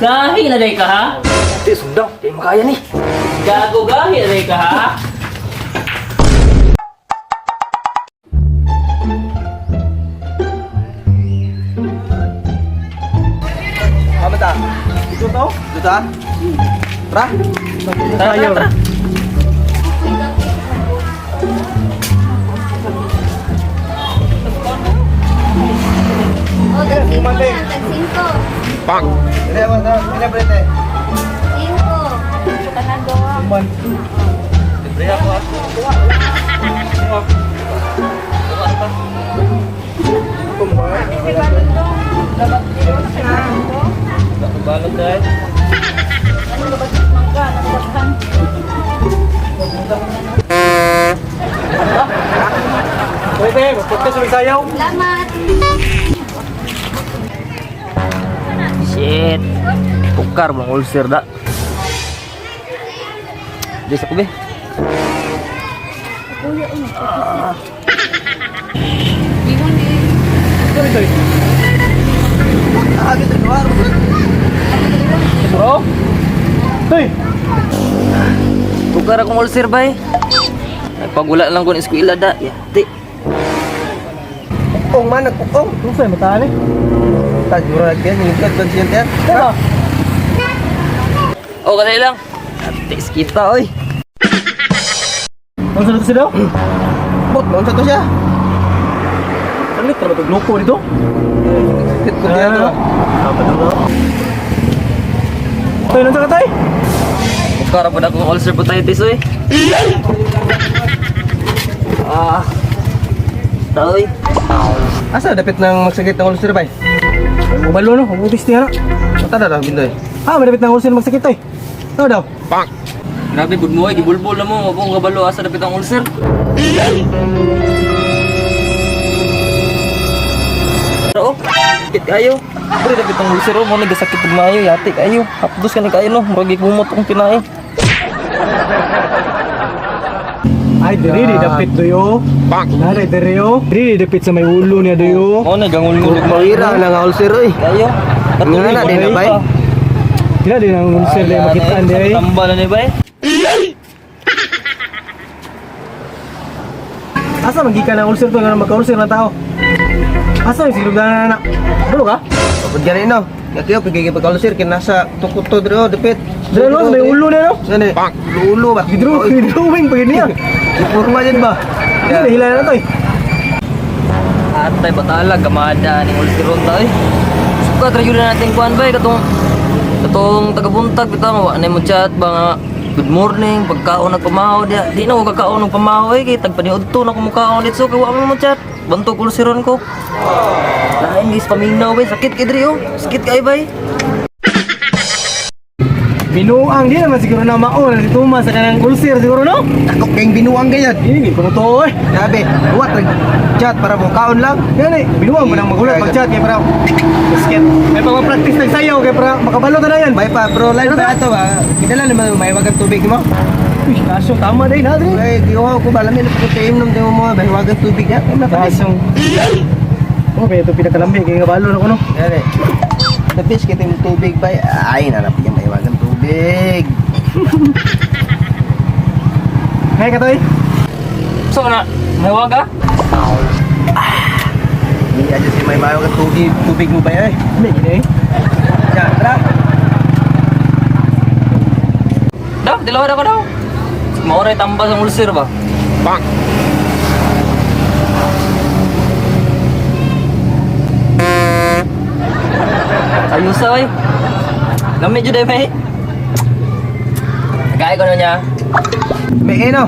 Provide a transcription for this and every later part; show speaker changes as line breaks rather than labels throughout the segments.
Gahi na day ka ha?
Di, sundang. Di makaya ni.
Gago gahi na day ka ha?
Tama ta. Ito to? Ito ta? Tara.
Tara, tara, tara.
O, tag 5 lang, tag 5.
Pang. Ini apa ta? Ini berita.
5. Tanan doang.
Libre ako ah. Balot dahil.
Pwede, magpagkas ulit sayaw.
Salamat.
Shit. Tukar mong ulcer da. Di sa kubi.
Ah, gitu luar.
Bro? Tuy!
Tukar akong ulcer bay. Pagula lang ko ng eskwela da. Yati.
Pukong man, nagpukong.
Kung sa'yo, mataan eh.
Ta, juro lagi yan. Lingkod, konsyente yan.
Diba?
Oh, kasi lang. Ati, kita oy.
Ang sunod siya daw?
Bot, maun sa to siya.
Saglit, tara ba loko dito?
Sakit ko diyan.
Ah, dapat na ba? Tay, nandiyan ka tay?
Tukar pa na akong ulcer putaitis oy. Ah. Taoy.
Asa dapit ng magsakit ng ulcer bay?
Mabalo no, mabutis niya na.
Mata na daw bindoy.
Ah, malapit ng ulcer magsakit tay. Ano daw?
Grabe, good mo ay. Gibulbul na mo. Wag kong kabalo asa dapit ang ulcer. Pero oh, sakit kayo. Pre, dapit ang ulcer oh. Mo nagasakit og maayo, yati kayo. Hapdos ka ni kayo no. Murag gumot akong kinain.
Ay, diri di dapit doyo. Nare diri oh. Diri di dapit sa may ulo niya doyo.
Mo na gangulngul og maayo.
Mawira na nga ulcer oy.
Kayo.
Nga na, di na, bay.
Dili di nang ulcer di makitaan di ay.
Tambal na ni bay.
Asa man gikan ang ulcer to nga magka-ulcer na tao? Asa yung silog na na? Dulo ka?
Kapag gani no. Yati oh, pigay pag ulcer kinasa tukot to diri oh, dapit.
Dili no, sa may ulo niya no.
Saan eh? Ulo ba?
Gidrawing pa gid niya.
Ipurma din ba?
Dili hila na to eh.
Atay batala gamada ning ulceron ta oy. Suka tra yun na natin kuan bay katong katong tagabuntag bitaw wa na mo chat ba nga good morning pagkaon nagpamaho diya di na ko kakaon og pamaho eh kay tagpaniudto na ko mukaon dito kay wa man mo chat bantog ulceron ko. Lain guys paminaw bay sakit kay diri oh sakit kay bay.
Binuang di naman siguro na mao na si Thomas sa kanang ulcer siguro no.
Takok kayong binuang ganyan.
Dili ko to eh.
Grabe, what chat para mo kaon lang.
Gani, binuang mo nang magulat pag-chat kay para basket. May pag practice nagsayaw kay para makabalo ta na yan.
May pa bro line pa ato ba? Kidala naman may wagang tubig mo.
Uy, kaso tama din ha, dre.
Ay, giwa ko ba lamin ko tayo nung demo mo ba wagang tubig ya. Ay, makalis.
Kasong Oh, kaya ito pinakalambi kay nga balo na ko no.
Gani. The best kita yung tubig ba? Ay, nanap niya may wagang tubig.
Ngay ka toy.
So na nawaga.
Hindi aja si may wagang tubig, tubig mo ba eh?
May gini.
Ya, tara.
Daw dilaw na ko daw. Mao ray tambal sa ulcer ba. Bang. Ayos oy. Lami jud ay may. Kaya ko na niya.
May ino.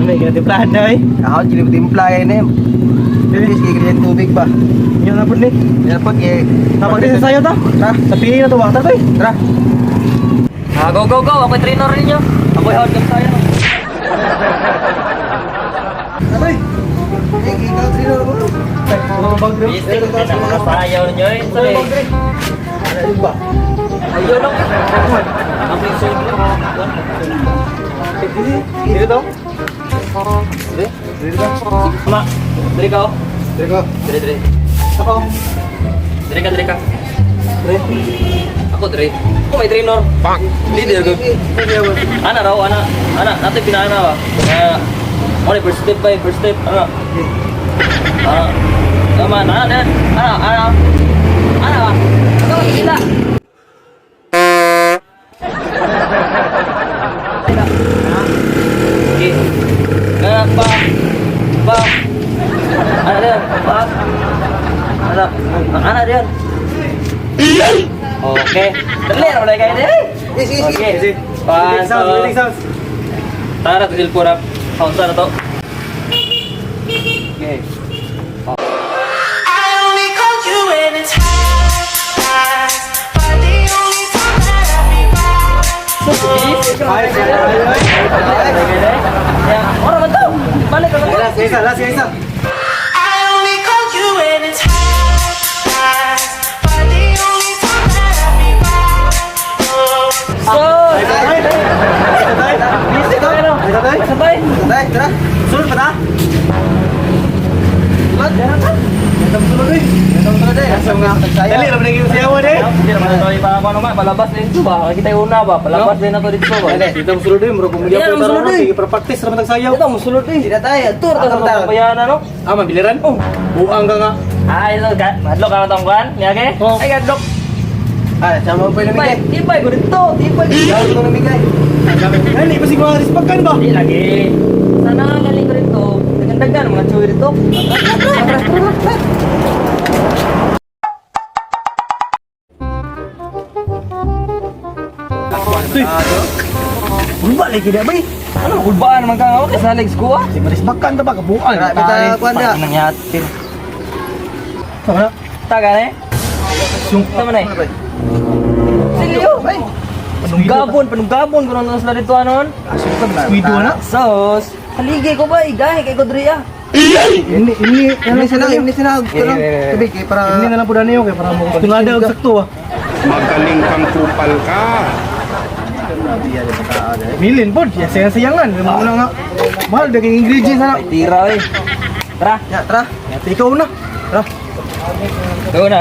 May gina timplahan na eh.
Ako jili timpla eh ni. The best kay yung tubig ba?
Inyo na pud ni.
Dapat eh.
Napag sa sayo ta.
Tara,
Sa pili na to ba? Tara toy.
tara.
Ah, go go go. Ako'y trainer ninyo. Ako'y hard game tayo.
Tara toy.
Eh, ikaw trino mo.
Tay, mga bag dre.
Bisik na mga sayaw ninyo eh. Sorry.
Ano ba?
Ayun lang. Ako'y solo.
Dito to.
Dire.
Dili ba?
Ma. Dire ka oh.
Dili ko.
Dire dire.
Ako.
Dire ka dire ka.
Dre.
Ako dre. Ako may trainer. Leader ko. Ana raw, ana. Ana, natin pinaana ba? Nga, mo ni first step by first step. Ana. Ana. Tama, ana, ana, ana, ana. Ana ba? Ikaw, sila. Okay. Nga, pa. Pa. Ana diyan, pa. Ana, ana diyan. Okay. Dali, wala kayo diyan.
Sige, sige,
Okay.
sige.
One,
Waiting sounds,
two.
waiting sounds.
Tara, to cellphone up. Sounds na to. Okay.
I only call you when it's high, but the only time that I be by.
Ay, ay, ay, ay.
Ya, orang man to. Balik ka man to.
Last isa, last isa.
I only call you when it's high, but the only time that I be by.
So,
Ay, ay. Ay,
busy ka no.
Ay,
Sabay.
Tay, tara.
Sulod pa ta?
Sulod.
Sulod, sulod eh.
Sulod eh.
Dali, raman naging sayawan eh.
Hindi naman ito pa ano nga, palabas din ito ba? Kita yung una ba? Palabas din ako dito ba?
Dito ang sulod eh, murag
Hindi
bumili
na,
ako
ang sulod eh.
Sige, para practice raman tag sayaw.
Ito, musulod eh.
Hindi na tayo.
Tur, ta sa
Atong taon.
mga no?
Ah, mabiliran? Oh. Buang ka nga.
Ay, ito, madlok ang atong kuan. Niyage?
Oh.
Ay, gadlok.
Ah, sama mo pa yung
Tibay,
namigay.
tibay ko dito, tibay.
Sama mo namigay.
Dali, pa siguro respect kan ba?
Di lagi. Sana nga galing ko dito. Dagdagan mga chewy dito. Tara, tara, tara.
Bulba lagi dia bay.
Ano, kulbaan naman ka nga. Okay, sa legs ko ah.
Si marisbak kan ta ba kabuang.
Tara, bita kuan da.
Nang yatin.
Sama na.
Taga na eh.
Sung.
Tama na eh. Silyo.
Ay,
Panunggabon, panunggabon. Kung ano sila dito anon.
Squido na.
Sos. Haligay ko ba? Igahe kay ko diri ah.
Ini ini
ini sila, ini sila. Ito lang. Tubig kay para
Ini na lang po daniyo kay para mo. Tungada og sakto ah.
Magaling kang kupal ka.
Milin pod, ya sayang sayangan. Mo na nga. Mahal daging ingredients na.
Ay, tira eh. Tara.
Ya, tara.
Yata ikaw na. Tara.
Go na.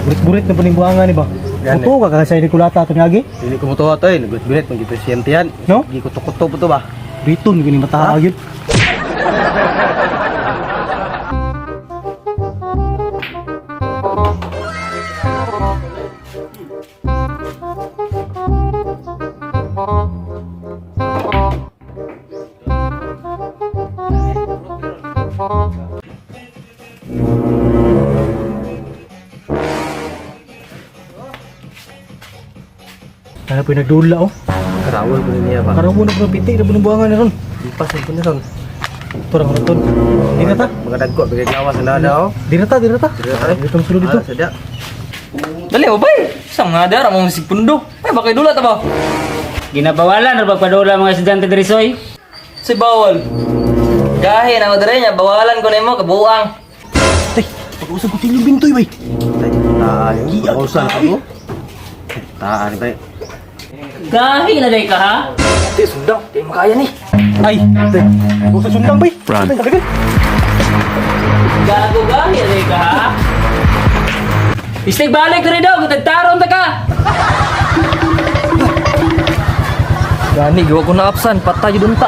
Burit-burit na po ning buhangan ni ba?
Gani.
Buto ka kasi ni kulata ato ngagi.
Dili ko motuwa to eh. Nagulit-gulit, mag-presidente yan.
No?
Di ko tukuto po to ba?
Biton gini mata gyud. Ano po yung nagdula oh.
Karawol ko niya ba?
Karoon mo na po ng piti na po ng buhangan na ron.
Ipas ko ni ron.
Turang ron. Di na ta.
Mga dagko, bigay lawas na daw.
Di na ta, di na ta.
Di na ta.
Dito ang sulod dito.
Ah, sadya.
Dali, babay. Isang nga dara mo musik pundo. Ay, baka idula ta ba?
Ginabawalan ra pagpadula mga estudyante diri soy.
Si bawal. Gahe na ko diri niya, bawalan ko nimo kabuang.
Tay, pag-usap ko yung bintoy bay.
Tay, tayo. Pag-usan ako. Taan ba?
Gahi na day ka ha.
Di sundang, di makaya ni.
Ay, tay. Pag-usap sundang bay. Run. Tay, talaga.
Gago gahi na day ka ha. Istig balik diri daw, gutagtaron ta ka.
Gani, gawa ko na absan, patay dun ta.